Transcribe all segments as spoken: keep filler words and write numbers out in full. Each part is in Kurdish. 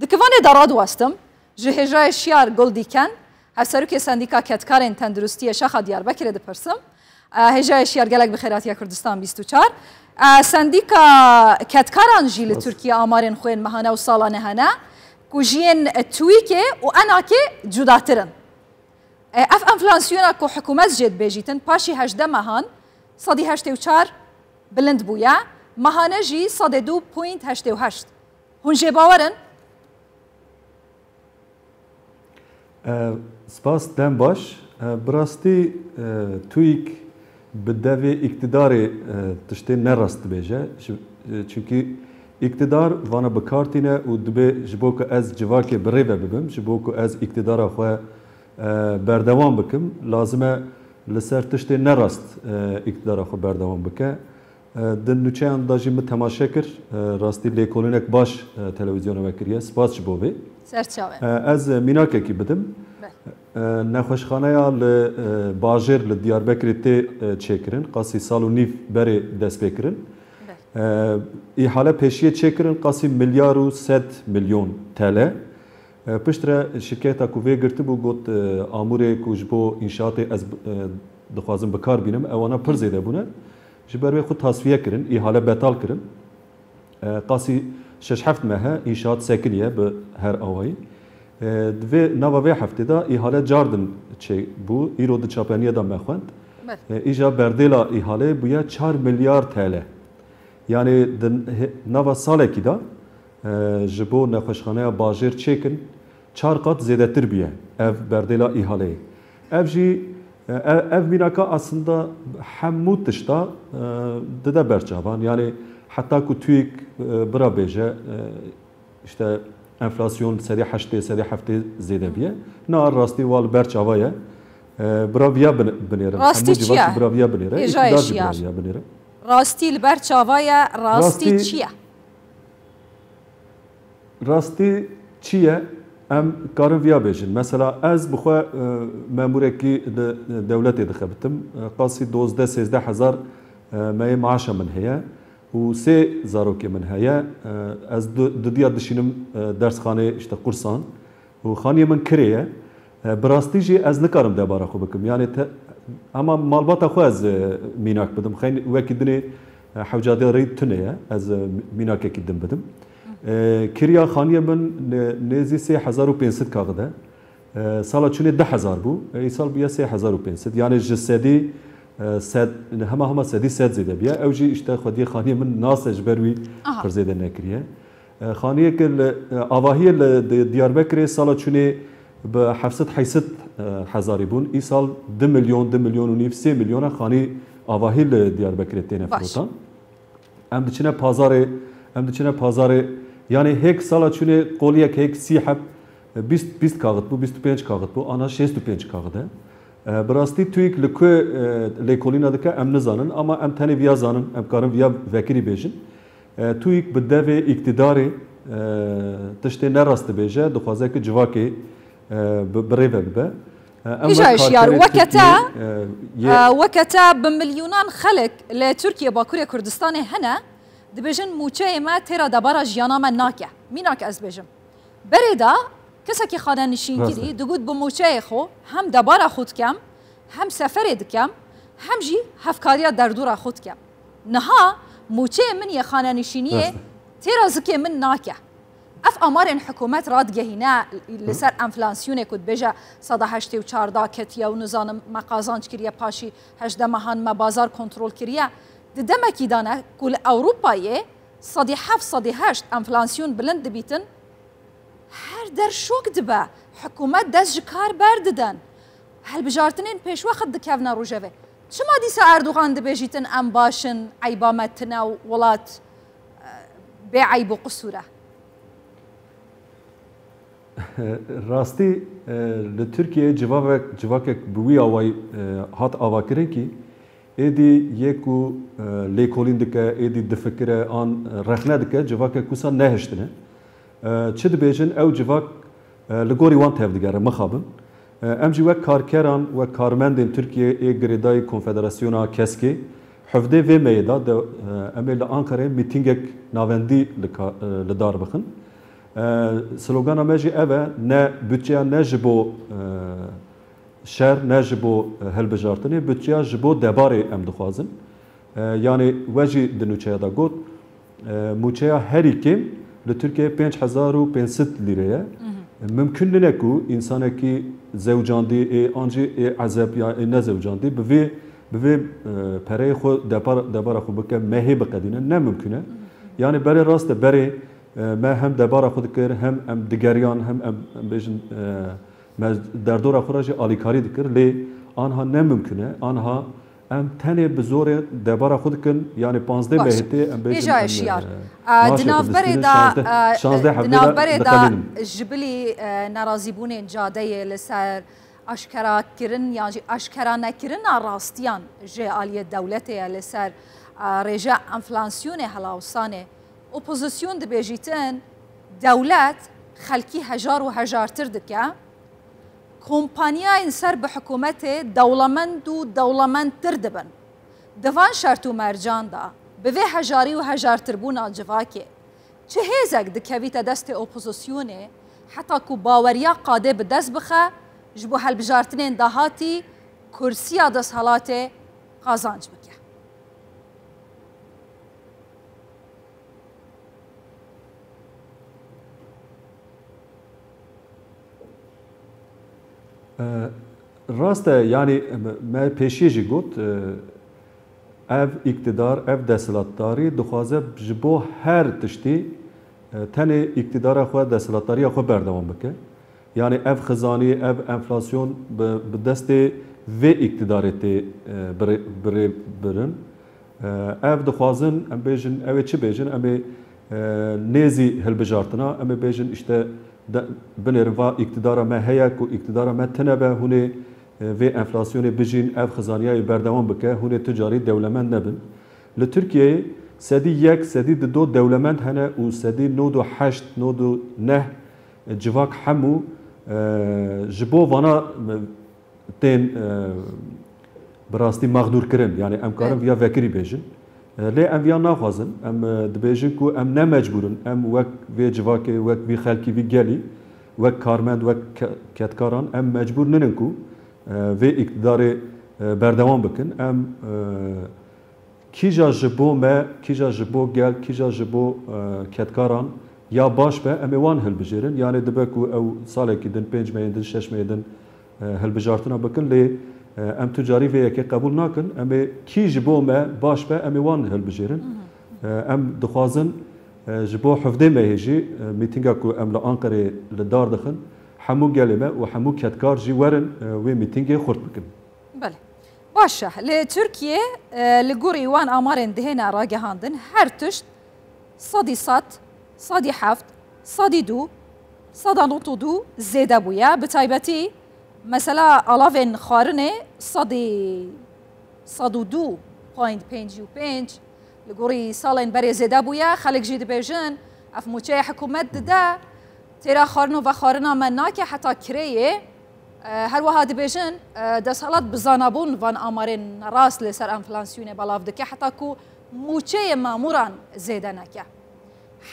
Di kivanê de radiwestim, ji hêjayê Şiyar Gul Dîken, hevserokê Sendîka Kedkarên Tenduristiyê Şaxa Diyarbekirê dipirsim. E, hêjayê Şiyar, gelek bi xêr hatiye Kurdistan bîst û çar. E, Sendîka Kedkaran jî li Tirkiye amarên xwe yên mehane û salane hene, ku ji yên TÜİKê û ENAKê cudatir in. E, ev enflasyona ku hikûmet jê dibêjîtin, paşî hejdeh mehan sedî heştê û çar bilind bûye, mehane jî sedê du point heştê û heşt. Hûn jê bawer in? E, spas, dem baş. E, bi rastî, e, TÜİK bi devê îktidarê, e, tiştê nerast dibêje. Ji, e, çunkî îktidar vana bi kar tîne û dibê ji bo ku ez civakê bi rê ve bibim, ji bo ku ez îktidara xwe, e, berdewam bikim, lazim e li ser tiştê nerast, e, îktidara xwe berdewam bike. E, di nûçeyan de jî min temaşe kir, e, rastî lêkolînek baş, e, televîzyona we kiriye. Spas ji bo vê. Ser çav e. E, ez, e, mînakekî bidim. Belê. E, nexweşxaneya li, e, bajêr li Diyarbekirê tê, e, çêkirin. Qasî sal û nîv berê dest pê kirin. Belê. E, îhale pêşiyê çêkirin qasî milyar û sed milyon T L. E, piştre şirketa ku vê girtibû got, e, amûrê ku ji bo înşaatê ez, e, dixwazim bi kar bînim, ewana pir zêde bûne. Ji ber wê xwe tasfiye kirin, îhale betal kirin. E, qasî şeş heft meh e înşaat sekiniye bi her awayî. E, di vê, nava vê heftê de îhale cardin çêbû, îro di çapeniyê de me xwend. Belê. E, îja berdêla îhaleyê bûye çar milyar T L. Yanî di he-, nava salekî de, e, ji bo nexweşxaneya bajêr çêkin çar qat zêdetir bûye ev berdêla îhaleyê. Ev jî, e, ev, ev mînaka aslında hemû tişta, e, dide ber çavan. Yanî heta ku TÜİK, e, bira bêje, e, işte enflasyon sedî heştê, sedî heftê zêde bûye. Na rastî wa li ber çava ye. E, bira viya bin-, binêrin. Rastî çi ye? Hemû civakî bira viya binêre. Hêjayê Şiyar. Bira viya binêre. Rastî li ber çava ye, rastî çi ye? Rastî çi ye? Em karin viya bêjin. Mesela ez bi xwe, e, memûrekî li dewletê dixebitim. E, qasî dozdeh sêzdeh hezar, e, meyê maaşa min heye û sê zarokê min heye. E, ez du-, dudiya dişînim, e, dersxanê, işte, qursan. Û xaniyê min kirê ye. E, bi rastî jî ez nikarim debara xwe bikim. Yanî te, hema malbata xwe ez, e, mînak bidim. Xeyn wekî dinê, e, hewcadê rê tune ye. Ez, e, mînakekî din bidim. E, kiriya xaniyê min ne-, nêzî sê hezar û pênc sed kaxid e. E, sala çûnê du hezar bû. E, îsal bûye sê hezar û pênc sed. Yanî ji sedî, e, sed, hema hema sedî sed zêde bûye. Ew jî işte xwediyê xaniyê min nas e, ji ber wî Aha. pir zêde nekiriye. E, xaniyeke li, e, avahiyê li Di-, Diyarbekirê sala çûnê bi heft sed heyşt sed, e, hezarî bûn. Îsal du milyon, du milyon û nîv, sê milyona xanî avahî li Diyarbekirê têne Baş. firotan. Em diçine pazarê, em diçine pazarê, yanî hêk sala çûnê qoliyek hêk sî heb, e, bîst, bîst kaxit bû, bîst û pênc kaxit bû, ana şêst û pênc kaxit e. E, bi rastî TÜİK li ku, e, lêkolîna dike em nizanin, ama em tenê viya zanin, em karin viya vekirî bêjin. E, TÜİK bi devê îktidarê, e, tiştê nerast dibêje, dixwaze ku civakê, e, bi, bi rê ve bibe. E, em Îja wek Şiyar, karkerê weke te, Tirkiyê, e, yê e, weke te bi milyonan xelk li Tirkiye Bakurê Kurdistanê hene, dibêjin mûçeyê me têra debara jiyana me nake. Mînak ez bêjim. Berê de kesekî xanenişînkirî Rast e. digot bi mûçeyê xwe hem debara xwe dikem, hem seferê dikem, hem jî hevkariya derdora xwe dikem. Niha mûçeyê min yê xanenişîniyê Rast e. têra zikê min nake. Ev amarên hikûmet radigehîne li ser enflasyonê ku dibêje seda heştê û çar daketiye û nizanim me qazanc kiriye paşî hejdeh mehan me bazar kontrol kiriye. Di demekî de ne ku li Ewropayê sedî heft, sedî heşt enflasyon bilind dibîtin, her der şok dibe. Hikûmet dest ji kar berdidin. Hilbijartinên pêşwext dikevne rojevê. Çima dîsa Erdogan dibêjîtin em baş in, eyba me tine û welat, e, bê eyb û qisûr e? Rastî, e, li Tirkiyeyê civavek-, civakek bi wî awayî, e, hat avakirin kî êdî yê ku, e, lêkolîn dike, êdî difikire an rexne dike, civakek wisa nehiştine. E, çi dibêjin, ew civak, e, li gorî wan tevdigere, mixabin. E, em jî wek karkeran, wek karmendên Tirkiyê ê girêdayî Konfederasyona Keskê, hevdê vê meyê de, de, e, em ê li Ankarayê mîtîngek navendî li ka-, e, li dar bixin. E, slogana me jî ev e, ne budçeya ne ji bo, e, şer, ne ji bo, e, hilbijartinê, budçeya ji bo debarê em dixwazin. E, yanî we jî di nûçeya de got, e, mûçeya herî kêm li Tirkiyeyê pênc hezar û pênc sed lîre ye. Mimkun nine ku însanekî zewcandî ê an jî ê ezeb ya ê nezewcandî bi vê, bi vê, e, pereyê xwe depar-, debara xwe bike, mehê biqedîne. Ne mimkun e. Yanî berê rast e, berê, e, me hem debara xwe dikir, hem em digeriyan, hem em, em bêjin, e, me derdora xwe re jî alîkarî dikir. Lê anha ne mimkun e. Anha em tenê bi zorê debara xwe dikin, yanî panzdeh Baş. mehê tê em bêjin Hêja em, Şiyar. e, E, di navberê de, şanzdeh, e, şanzdeh di heftê de navberê de diqedînin. Ji bilî, e, nerazîbûnên cadeyê li ser aşkerakirin yan jî aşkera nekirina rastiyan ji aliyê dewletê ye li ser, e, rêje enflasyonê helawsanê. Opozisyon dibêjîtin, dewlet xelkî hejar û hejartir dike, Kompanyayên ser bi hikûmetê dewlemend û dewlemendtir dibin. Di van şert û mercan de, bi vê hejarî û hejartirbûna civakê, çi hêzek dikevîte destê opozisyonê, heta ku baweriya qadê bi dest bixe, ji bo hilbijartinên dahatî kursiya desthilatê qazanc bike? E, rast e, yanî me pêşiyê jî got, e, ev îktidar, ev desthilatdarî dixwaze ji bo her tiştî, e, tenê îktidara xwe, desthilatdariya xwe berdewam bike. Yanî ev xizanî, ev enflasyon bi, bi destê vê îktidarê tê, e, birê-, birê birin. E, ev dixwazin, em bêjin, ew ê çi bêjin, em ê, e, nêzî hilbijartina, em ê bêjin, işte, de, binêrin va îktidara me heye ku îktidara me tune be, hûn ê, e, vê enflasyonê bijîn, ev xizaniyayê berdewam bike, hûn ê tu carî dewlemend nebin. Li Tirkiyeyê sedî yek, sedî dido dewlemend hene û sedî nod û heşt, nod û neh civak hemû, e, ji bo vana, e, tên, e, bi rastî mexdûrkirin. Yanî em karin Evet. viya vekirî bêjin. E, lê em viya naxwazin. Em, e, dibêjin ku em ne mecbûr in. Em wek vê civakê, wek vî xelkî, vî gelî, wek karmend, wek ke-, kedkaran em mecbûr ninin ku, e, vê îktidarê, e, berdewam bikin. Em, e, Kîja ji bo me, kîja ji bo gel, kîja ji bo, e, kedkaran ya baş be, em ê wan hilbijêrin. Yanê dibe ku ew salekî din, pênc mehên din, şeş mehê din, e, hilbijartina bikin, lê, e, em tu carî vê yekê qebûl nakin. Em ê kî ji bo me baş be, em ê wan hilbijêrin. E, em dixwazin, e, ji bo hevdeh mehê jî, e, mîtînga ku em li Anqerê li dar dixin, hemû gelê me û hemû kedkar jî werin, e, wê mîtîngê xurt bikin. Belê. Baş e. Li Tirkiyê, e, li gorî wan amarên dihêne ragihandin, her tişt sedî sed, sedî heft, sedî du, seda nod û du zêde bûye. Bi taybetî mesela alavên xwarinê sedî sed û du point pêncî û pênc li gorî salên berê zêde bûye. Xelk jî dibêjin, ev mûçeya hikûmet dide, têra xwarin û vexwarina me nake heta kirêyê. E, her wiha dibêjin, e, desthilat bi zanabûn van amarên nerast li ser enflasyonê belav dike, heta ku mûçeyê mamûran zêde neke.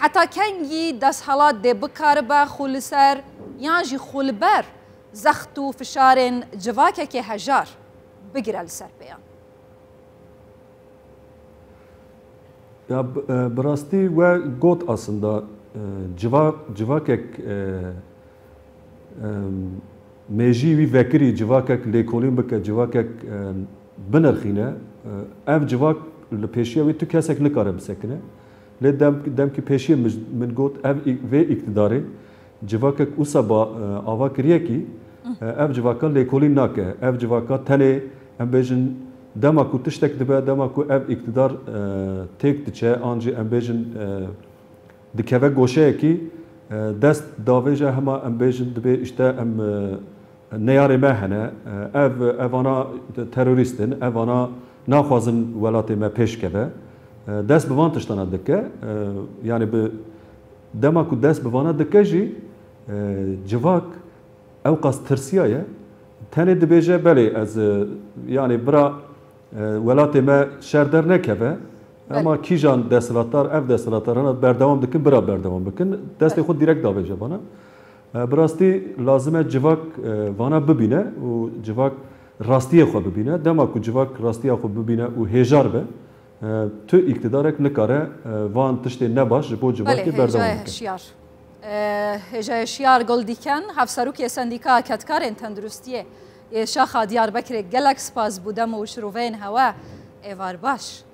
Heta kengî desthilat dê bikaribe xwe li ser yan jî xwe li ber zext û fişarên civakekê hejar bigire li ser pêyan? Ya, bi, e, bi rastî we got aslında, e, civa-, civakek, e, e, mêjî wî vekirî, civakek lêkolîn bike, civakek, e, binirxîne, e, ev civak li pêşiya wî tu kesek nikare bisekine. Lê dem-, demkî pêşiyê min, min got, ev î-, vê îktidarê civakek wisa ba, e, ava kiriye kî, e, ev civaka lêkolîn nake. Ev civaka tenê, em bêjin, dema ku tiştek dibe, dema ku ev îktidar, e, têk diçe, an jî em bêjin, e, dikeve goşeyekî, e, dest davêje hema em bêjin, dibê işte em, e, neyarê me hene, e, ev, evana terorîst in, evana naxwazin welatê me pêş keve. E, dest bi van tiştana dike, e, yanî bi dema ku dest bi vana dike jî, e, civak ewqas tirsiyaye, tenê dibêje, belê ez, e, yanî bira, e, welatê me şer dernekeve, Ema kîjan desthilatdar ev desthilatdarana berdewam dikin, bira berdewam bikin. Destê xwe direkt davêje vana. E, bi rastî lazim e civak, e, vana bibîne û civak rastiyê xwe bibîne. Dema ku civak rastiya xwe bibîne û hêjar be, e, tu îktidarek nikare, e, van tiştê nebaş ji bo civakê berdewam bike. Hêjayê hişyar. E, hêjayê hişyar Gul Dîken, Hevserokê Sendîkaya Kedkarên Tenduristiyê yê Şaxa Diyarbekirê, gelek spas bo dem û şiroveyên hewe. Êvar baş.